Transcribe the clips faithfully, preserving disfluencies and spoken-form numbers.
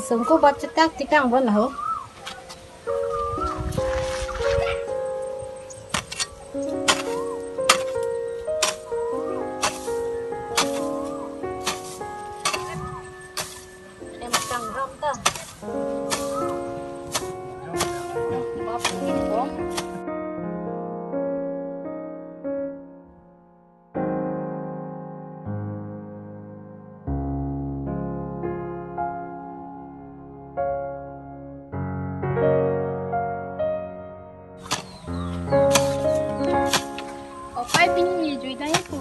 Sungku bap chetak tikang bon ho. Em kang ram ta. Bap ni ko. O pai, pini jui dai pu.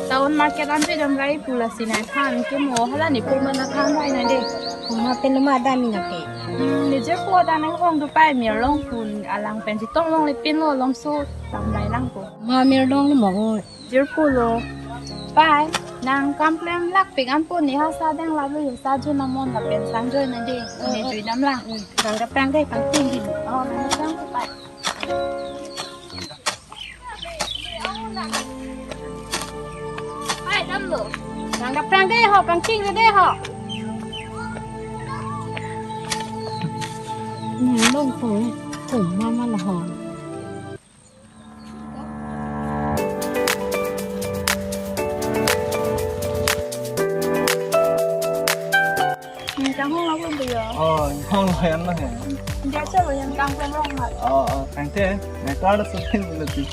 Town market an jui dam rai pu, lasi nangthan ke mo, hala ne pu mana than rai nang de. Kuma pen ma dam ina ke. Hmm, ne jirpo ta nanghong do pai, Mirlong pu alang pen chetong longle, pin lo longso tam dai lang pu. Ma Mirlong lo mo. Jirpo lo. Pai, nang kam klem lak pik an pu, ne ha sa dang la lo, sa jun amon lapen sang joi nang de. Ne jui dam lang. Hmm, nang kaprang dai pangting di. Oh, nang kaprang pai. Pai dam lo. Nang kaprang dai ho, pangting dai ho. Nang long po, po mama la ho. Nang hong lo ko ya? Oh, hong lo yan lo he. Dia chalo yan kang kang long ma. Oh, oh, kangte, na card so pin lo ti.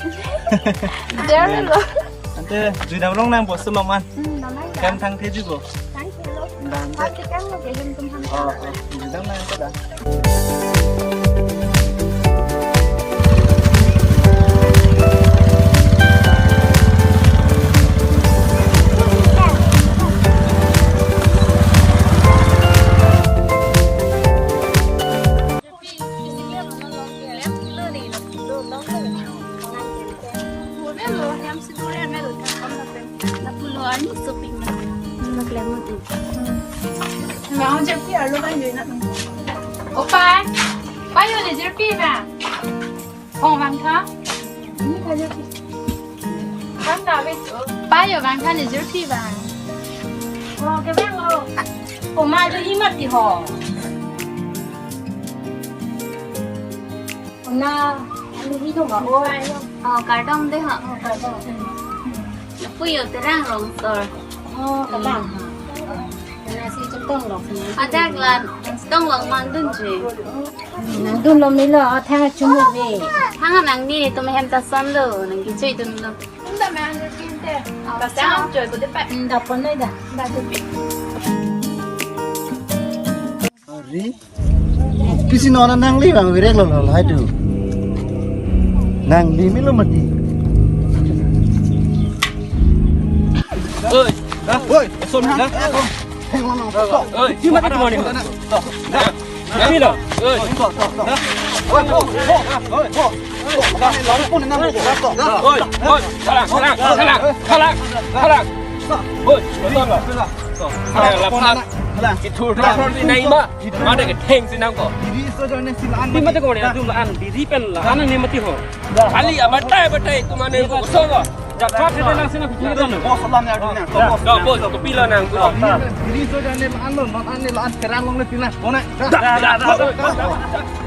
Dia lo. Ante, jui dam long nang bos lo man. Hmm, dam nang. Kam thang the ju ko. Thang the lo. Dam. Thang the kam lo ke hem tum ham. Oh, oh, jui dam nang ko da. Opa, payo ne jirpi ba. Hong vangtha. Kan ta ve. Payo vangtha ne jirpi ba. Ho ke vang lo. Oma jo imat ti ho. Ona, ano hi dong ba o. Oh, kardom de ha. Oh, kardom. Puyo Terang Rongso. Oh, kalang. Nasi chetong lok. Ajak lan, chetong lok mang dun je. Nang dun lo milo, oh, thang chum lo ve. Thang nang ni tum hem ta son lo, nang kichui dun lo. Unda me ang kin te. Ka sang choi ko de pa. Unda pon noi da. Da de. Ari. Pisi nona nangli bang virek lo lo hai tu. Nangli milo mati. Oi. Ha? Oi. Som ha? Ha? Oi. Di mati mo ni. Nangli lo. Oi. Oi. Oi. Oi. Oi. Oi. Oi. Oi. Kalang, kalang, kalang, kalang, kalang. Oi. Oi. Kalang, lapar. Kalang. Itu lapar di naima. Mane ketheng si nangkok. Biri so jone si la-an. Di mati ko ya, tu la-an, biri pen la-an ni mati ho. Kali abatai batai tu mane ko so ko. Jathat ke lang sina kuchuri dono. Bos la-an ya dunia. Bos. Bos, kopi lo nang ko. Biri so jone la-an lo, la-an ni la-an Terang longle pina. Kona.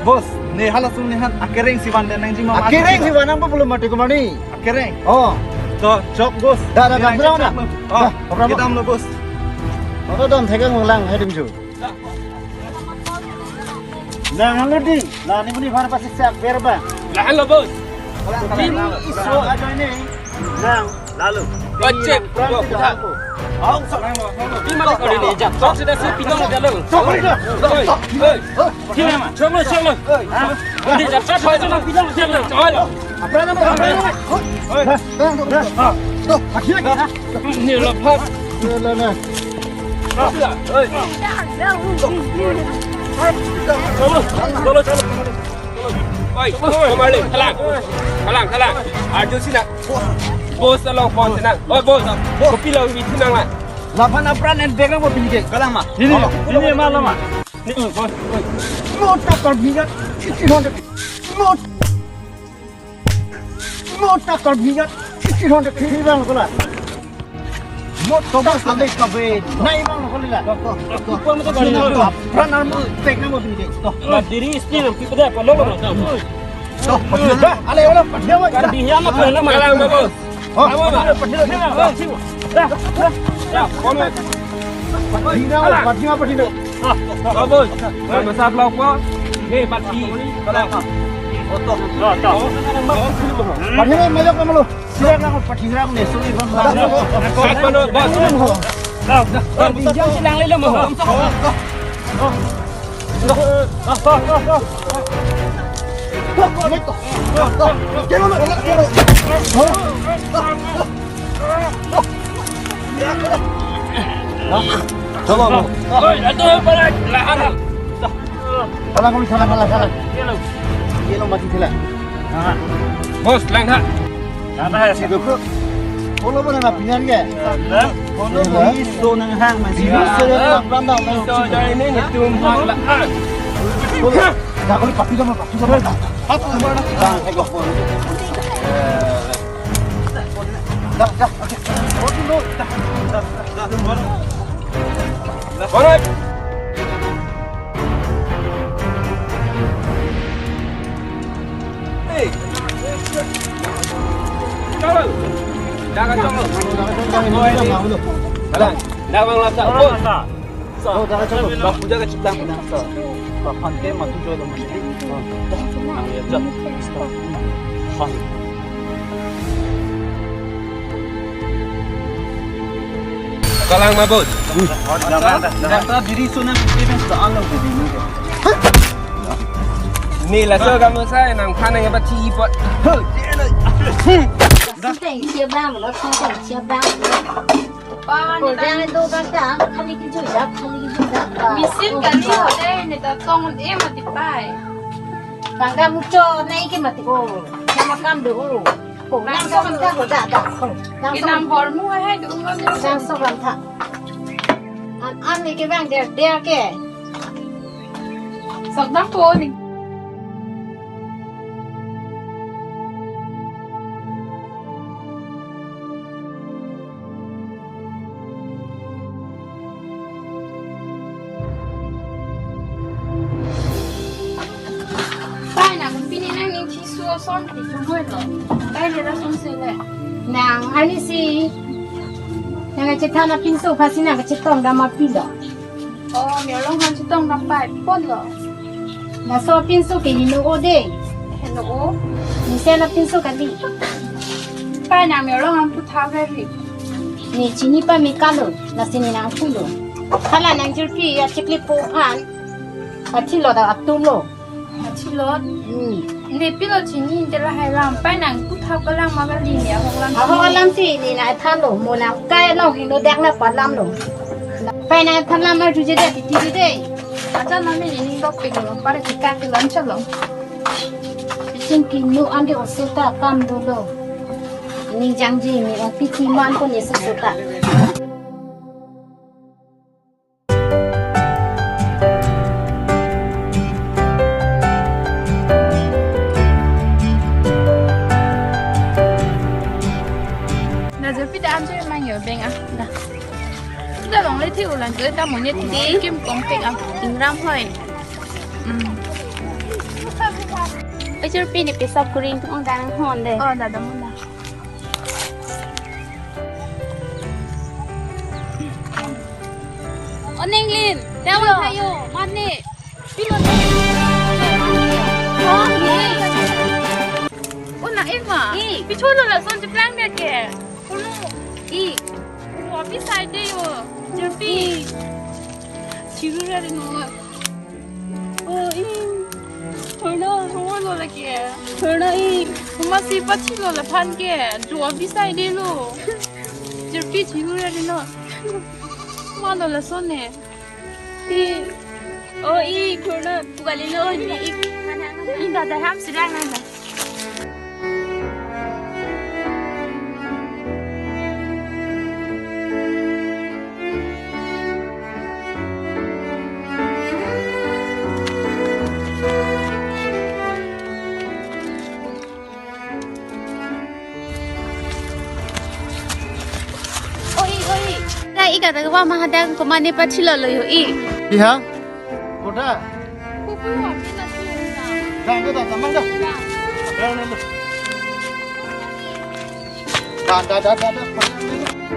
Bos, ne hala sung ne han akereng si van den nang jima. Akereng si van nang belum mati kemana? Akereng. Oh. To, chok bos. Da, da, da, da, da. Oh, kita lo bos. Maka dam thekang lang hai dum ju. Nang halo di, la ni muni var pasi sak berba. Lahan lo bos. Ini iso aja ini. Nang lalu. Kocek. Aung sa. Ini mati ko ini jam. Sok sudah si pinong jalan. Sok ini. Oi, oi. Sini ma. Cholo, cholo. Ini jam. Sok sudah pinong jalan. Cholo. Apa nama? Apa nama? Oi. Dah, dah, dah. Tuh, akhirnya kita. Ini lapar. Dah, dah, dah. Oi. Cholo, cholo, cholo. Oi, kemana? Kalang. Kalang, kalang. Arju sina. Bos along phone sina. Oi, bos. Kopi lo mi sina la. Laphan apran en bag nang mo pinike. Kalang ma. Ini, ini ma lama. Ini, bos. Oi. Nota karbinat. Isi honda. Not. Nota karbinat. Isi honda kiri bang kola. Mo to bos lagi kabe. Nai mang lo kali la. To, to, to. Pran armu tek nang mo bini. To. Ba diri isti lo kita apa lo lo. To, ale ale. Kan dia apa lo ma. Kalang ba bos. Oh, apa ma. Pati lo. Ya, kono. Pati lo, pati lo, pati lo. Bagus. Kan besar lo ko. Nih, pati. Kalang. Oto. Pati lo, majok nama lo. Sila na pati sila ne suli bang. Pati lo, bos. Pati yang silang lele mo. Tolong. Oi, aduh, balik. Lahan. Salam, salam, salam, salam. Kilo mati sila. Bos, lang ha. Apa ya? Situ ko. Polo mana na pinan ke? Polo ko iso nang hang masih. Iso nang hang. Iso jadi ini tum hang lah. Polo. Dah, kalau pati sama, pati sama. Apa mana? Bang, saya kok polo. Dah, dah, oke. Polo dulu. Dah, dah, dah, dah. Alright. Hey. Chalo. Jangan chalo. Jalan. Dah bang lapsa. Oh, jangan chalo. Bang puja ke cipta. Papan ke matu jual teman. Oh. Ya, cak. Kalang ma bos. Data diri sunam kita sudah alam jadi ni. Ni laso kamu saya nang panang apa cipot. Sinteng siap bang, lo sinteng siap bang. Ko jangan do bang ta, kali ke jujak, kali ke jujak. Misin kali hote ne ta tong e mati pai. Bang ta mucho nai ke mati ko. Nama kam do. Ko nang so kam ta ko da da. Ko nang so. Inam bor mu hai do mo. Nang so kam ta. An an ni ke bang der der ke. Sok dam po ni. Pai na pini nang ning thiso son ti chungoi lo. Pai le la son se le. Nang ani si. Nang chethan apinso phasi nang chetong dam apilo. Oh, mi along han chetong dam pai pon lo. Laso apinso ke heno o de. Heno o? Ni sen apinso kali. Pai nang mi along han pu tha ri. Ne chini pa mi kalo, lasi ne nang pulo. Hala nang jirpi achikli po aphan. Athi lo da atum lo. Athi lo. Hmm. Ne pilo chini inte lahai lam. Pai nang pu tha kalang ma kali ne ahok lam. Ahok lam si ne na tha lo. Mo nang kai long hino dak na pa lam lo. Pai nang tha lam ma juje da titi de. Acha na me ne ning dok pik lo. Pare chika ke lam chalo. Isin kinu ande oso ta kam dolo. Ning jangji mi ong piti man ko ne susu ta. Na je pida amje mang yo beng ah. Da. Da long le thi ulan je ta mo ne thi kim kong pek ah. Ingram hoi. Hmm. Oi, chirpi ne pisa kuring tung dang hon de. Oh, da da mo da. O Nenglin, telo ayo, mane. Pilo ne. O na Emma. I. Picholo lason cheplang de ke. Kuno. I. Kuno api side de yo. Chirpi. Chiru ra de no. O i, thurna, thurna lo lake. Thurna i. Kuma si pachilo laphan ke. Jo abisai de lo. Jirpi chilu ra de lo. Kuma lo lason ne. I. O i, thurna, pugali lo ni i. I dada ham sirang na. Oi, oi, Ada wa mahadang komane pachilo lo yo i. Iha? Koda? Pupu wa pina tu. Dang, dang, dang, dang, dang. Dang, dang, dang. Dang, dang, dang, dang, dang.